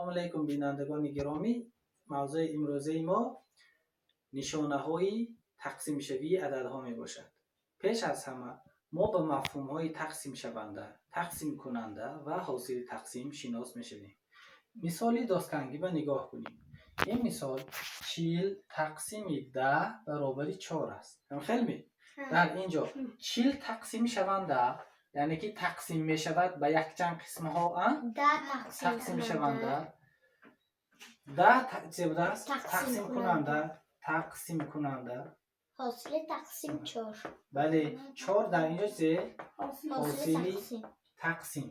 Ассалому алайкум, бинандагони гиромӣ. Мавзӯи имрӯзаи мо нишонаҳои тақсимшавии ададҳо мебошад. Пеш аз ҳама мо ба мафҳумҳои тақсимшаванда, тақсимкунанда ва ҳосили тақсим шинос мешавем. Мисоли доскангиба нигоҳ кунем. Ин мисол 40 тақсими 10 баробари чор аст. Ҳамхелме? Дар ин ҷо 40 тақсимшаванда, яъне ки тақсим мешавад ба якчанд қисмҳо, а? Тақсимшаванда, 10 че будааст? Тақсимкунанда, тақсимкунанда. Ҳосили тақсим чор. Бале, чор дар инҷо че? Ҳосили тақсим,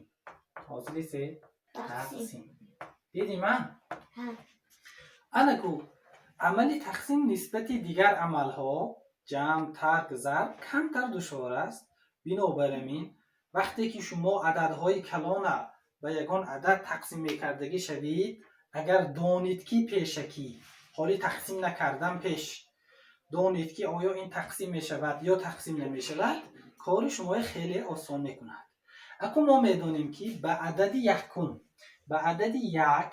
ҳосили се тақсим. Дидим, а? Анаку амали тақсим нисбати дигар амалҳо, ҷамъ, тарк, зарб, камтар душвор аст. Бинобар ин, вақте ки шумо ададҳои калона ба ягон адад тақсим мекардагӣ шавед, агар донед, ки пешакӣ, ҳоли тақсим накардан пеш, донед, ки оё ин тақсим мешавад ё тақсим намешавад, кори шуморо хеле осон мекунад. Акун мо медонем, ки ба адади якум, ба адади як,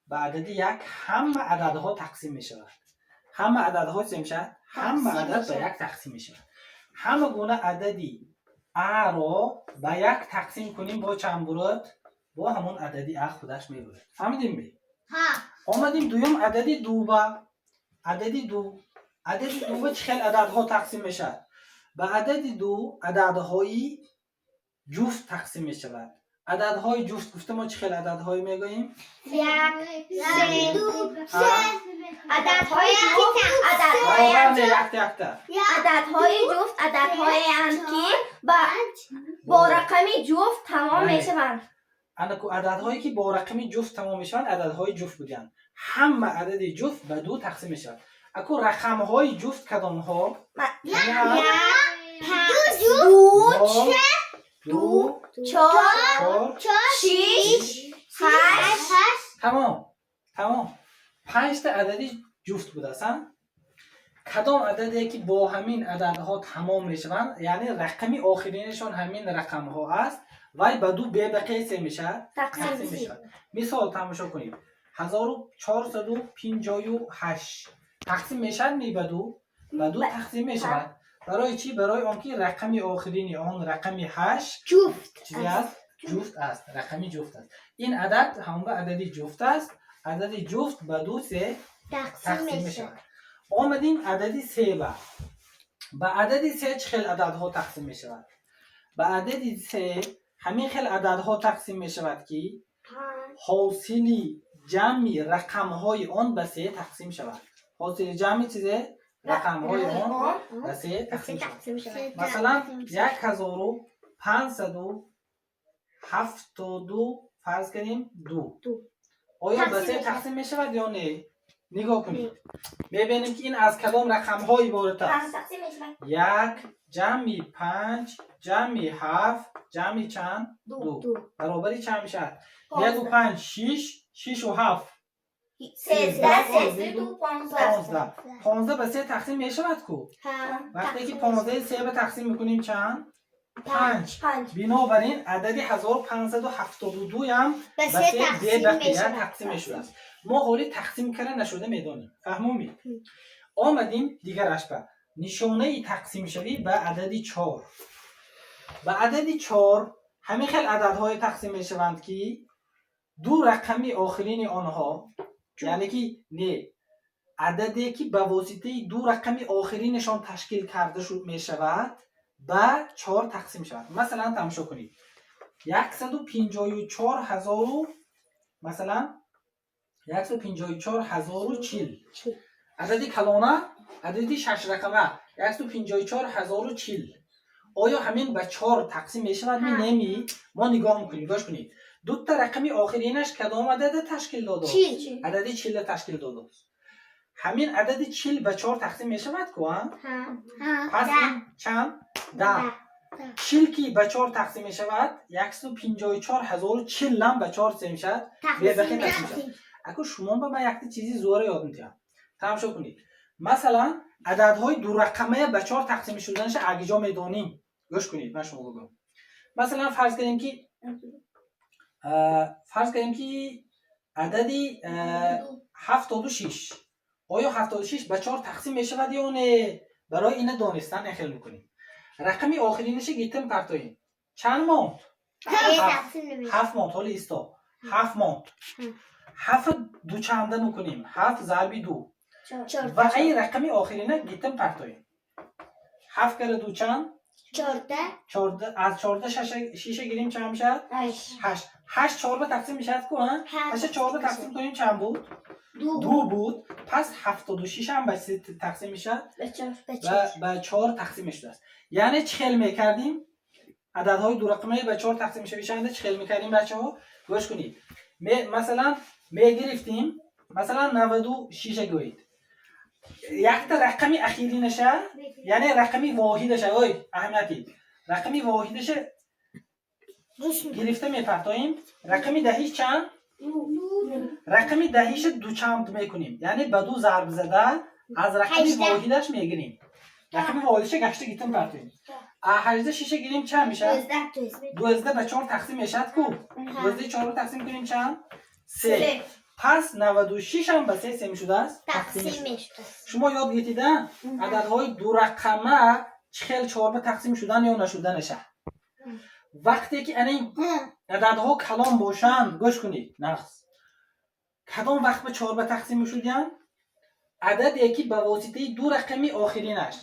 ба адади як ҳама ададҳо тақсим мешавад. Ҳама ададҳо чӣ мешавад? Ҳама адад ба як тақсим мешавад. Ҳама гуна адади аро ба як тақсим кунем, бо чанд бурад? Бо ҳамон адади а худаш мебурад. Фаҳмидем? Омадем дуюм, адади дуба. Адади ду, адади дуба чӣ хел ададҳо тақсим мешавад? Ба адади ду ададҳои ҷуфт тақсим мешавад. Ададҳои ҷуфт гуфта мо чӣ хел ададҳое мегӯем? Як, се, се. Ададҳои ҷуфт Баробар не, якта, якта. Ададҳои ҷуфт ададҳоеанд, ки бо рақами ҷуфт тамом мешаванд. Анаку ададҳое, ки бо рақами ҷуфт тамом мешаванд, ададҳои ҷуфт буданд. Ҳама адади ҷуфт ба ду тақсим мешавад. Аку рақамҳои ҷуфт кадомҳо? Ду, ду, чор, чор, шиш, ҳашт. Тамом, тамом. Панҷта адади ҷуфт будааст. Кадом ададе, ки бо ҳамин ададҳо тамом мешаванд, яъне рақами охиринашон ҳамин рақамҳо аст, вай ба ду бебақия се мешавад? Тақсим мешавад. Мисол тамошо кунед: 1458 тақсим мешавад ми ба ду? Ба ду тақсим мешавад. Барои чӣ? Барои он ки рақами охирини он рақами ҳашт ҷуфт чизе аст? Ҷуфт аст, рақами ҷуфт аст. Ин адад ҳамон адади ҷуфт аст. Адади ҷуфт ба ду се тақсим мешавад. Омадем адади себа. Ба адади се чӣ хел ададҳо тақсим мешавад? Ба адади се ҳамин хел ададҳо тақсим мешавад, ки ҳосили ҷамъи рақамҳои он ба се тақсим шавад. Ҳосили ҷамъи чизе? Рақамҳои он ба се тақсим шавад. Масалан, 1570, фарз кардем, ду. Оё ба се тақсим мешавад ё не? Нигоҳ кунед, мебинем, ки ин аз кадом рақамҳо иборат аст. Як ҷамъи панҷ ҷамъи ҳафт ҷамъи чанд? Ду. Баробари чанд мешавад? Яку панҷ шиш, шишу ҳафт 13, 13, ду, 15. 15. 15 ба се тақсим мешавад ку? Вақте ки 15-и се ба тақсим мекунем, чанд? Панҷ. Бинобар ин, адади 1572-ам ба се бебақия тақсим мешудааст. Мо ҳоли тақсим карда нашуда медонем. Фаҳмумед? Омадем дигараш, ба нишонаи тақсимшавӣ ба адади чор. Ба адади чор ҳамин хел ададҳое тақсим мешаванд, ки ду рақами охирини онҳо, яъне ки не, ададе, ки ба воситаи ду рақами охиринашон ташкил карда мешавад, ба чор тақсим мешавад. Масалан, тамошо кунед: 154 ҳазору, масалан, 154 040. Адади калона, адади шашрақама, 154 040. Оё ҳамин ба чор тақсим мешавад ми неми? Мо нигоҳ мекунем. Гӯш кунед: дута рақами охиринаш кадом адада ташкил додааст? Адади чилла ташкил додааст. Ҳамин адади 40 ба чор тақсим мешавад ку, а? Пас ин чанд? 10. 40 ки ба чор тақсим мешавад, 154 040-ам ба чор се мешавад? Бебақия тақсим мешавад. Аку шумо ба ман якта чизи зӯра ёд медиҳам. Тамошо кунед: масалан, ададҳои дурақамая ба чор тақсим шуданаша агиҷо медонем? Гӯш кунед, ман шумо бигӯям. Масалан, фарз кардем, ки Адади 76. Оё 76 ба чор тақсим мешавад ё не? Барои ина донистан хел мекунем. Рақами охиринаша гитим партоем. Чанд монд? Тақсим намешавад. Ҳафт монд. Ҳоли исто. Ҳафт монд. Ҳафт дучанда мекунем. Ҳафт зарби ду. Чор. Ва ин рақами охирина гитим партоем. Ҳафт кара ду чанд? 14. 14. Аз 14 шиша гирем, чанд мешавад? Ҳашт. Ҳашт. Ҳашт чор ба тақсим мешавад ку, а? Ҳашта чор ба тақсим кунем, чанд буд? Ду. Ду буд. Пас 76 ҳам ба се тақсим мешавад? Ба чор. Ба ба чор. Ба чор тақсим мешудааст. Яъне чӣ хел мекардем? Ададҳои дурақамаи ба чор тақсим мешавишанда чӣ хел мекардем, бачаҳо? Гӯш кунед. Масалан, мегирифтем, масалан, 96-а гӯед. Якта рақами ахиринаша, яъне рақами воҳидаша, ой, аҳамияти рақами воҳидаша гирифта мепартоем. Рақами даҳиш чанд? Рақами даҳиша дучанд мекунем, яъне ба ду зарб зада аз рақами 18. Воҳидаш мегирем. Рақами воҳидаша гашта гитим партоем. А 18 шиша гирем, чанд мешавад? 12. 12 ба чор тақсим мешавад ку? 12 чорро тақсим кунем, чанд? Се. Пас 96 ҳам ба се се мешудааст? Тақсим мешудааст. Шумо ёд гирифтида, ададҳои дурақама чӣ хел чорба тақсим шудан ё нашуданаша. Вақте ки ана ин ададҳо калон бошанд, гӯш кунед нағз, кадом вақт ба чорба тақсим мешудиянд? Ададе ки ба воситаи ду рақами охиринаш,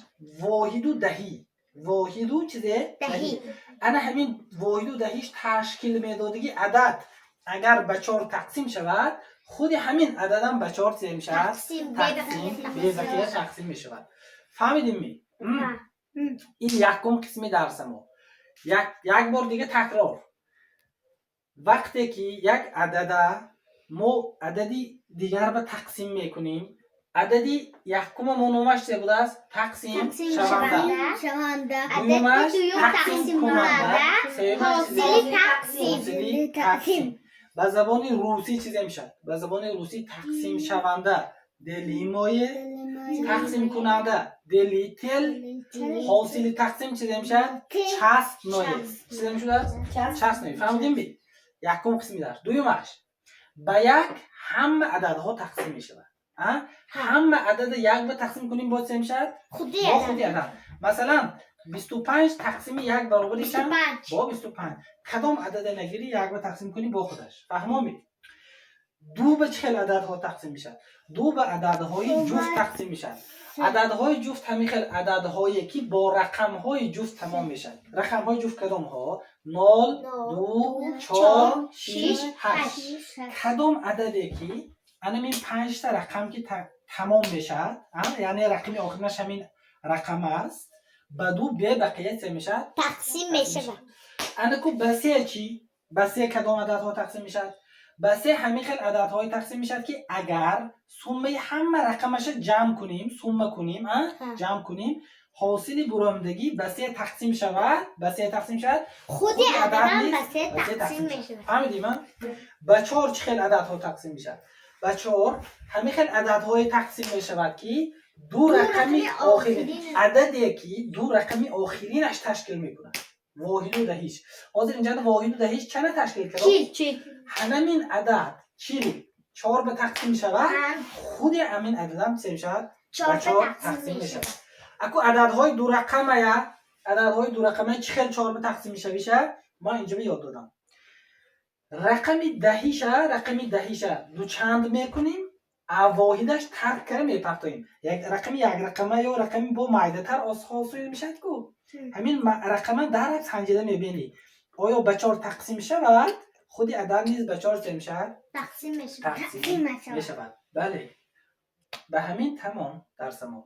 воҳиду даҳӣ, воҳиду чизе? Даҳӣ. Ана ҳамин воҳиду даҳиш ташкил медодиги адад агар ба чор тақсим шавад, худи ҳамин ададам ба чор чизе мешавад? Тақсим. Тақсим, бебақия тақсим мешавад. Фаҳмидем-ми? Ин якум қисми дарсамо. Як бор дига такрор. Вақте ки як адада мо адади дигар ба тақсим мекунем, адади якума мо номаш че будааст? Тақсим Тақсим шаванда. шаванда. Дуюмаш Адади дуюм тақсим тақсим кунанда. кунанда. Сеюмаш Ҳосили тақсим. Ҳосили тақсим. Ба забони русӣ чизе мешавад? Ба забони русӣ тақсим шаванда делимое, тақсимкунанда делитель, ҳосили тақсим чизе мешавад? Частное. Чизе мешудааст? Частное. Фаҳмидем-ми? Якум қисми дарс. Дуюмаш: ба як ҳама ададҳо тақсим мешавад. А ҳама адада як ба тақсим кунем, боз чизе мешавад? Худи Бо худи адад. Масалан, 25 тақсими як баробари бисту чанд? панҷ. Бо 25. Кадом адада нагирӣ, як ба тақсим кунӣ, бо худаш. Фаҳмомед? Ду ба чӣ хел ададҳо тақсим мешавад? Ду ба ададҳои ҷуфт тақсим мешавад. Ададҳои ҷуфт ҳамин хел ададҳое ки бо рақамҳои ҷуфт тамом мешавад. Рақамҳои ҷуфт кадомҳо? Нол, ду, чор, шиш, ҳашт. Кадом ададе ки анамин панҷта рақам ки тамом мешавад, яъне рақами охиринаш ҳамин рақам аст, ба ду бебақия че мешавад? Тақсим мешавад. Анаку ба се чӣ? Ба се кадом ададҳо тақсим мешавад? Ба се ҳамин хел ададҳое тақсим мешавад, ки агар суммаи ҳама рақамаша ҷамъ кунем, сумма кунем, ҷамъ кунем, ҳосили буромдагӣ ба се тақсим шавад, ба се тақсим шавад. Худи Худи адад ададам низ ба се ба се тақсим тақсим мешавад. мешавад. Фаҳмидем, а? Ба чор чӣ хел ададҳо тақсим мешавад? Ба чор ҳамин хел ададҳое тақсим мешавад, ки ду рақами рақами охирин охирин. Ададе ки ду рақами охиринаш ташкил мекунад, воҳиду даҳиш. Ҳозир инҷа воҳиду даҳиш чана ташкил кард? 40. 40. Ҳамин адад 40 чор ба тақсим шавад, худи ҳамин ададам чӣ мешавад? Чор Ба ба чор тақсим тақсим мешавад. Мешавад. Аку ададҳои дурақамая, ададҳои дурақамая чӣ хел чор ба тақсим мешавиша ман инҷо ёд додам. Рақами даҳиша, рақами даҳиша дучанд мекунем, а воҳидаш тарк кара мепартоем. Як рақами якрақама ё рақами бо майдатар ҳосил мешавад ку. Ҳамин рақама дар санҷида мебинӣ, оё ба чор тақсим шавад, худи адад низ ба чор чӣ мешавад? Тақсим мешавад. Тақсим мешавад. Бале, ба ҳамин тамом дарсамо.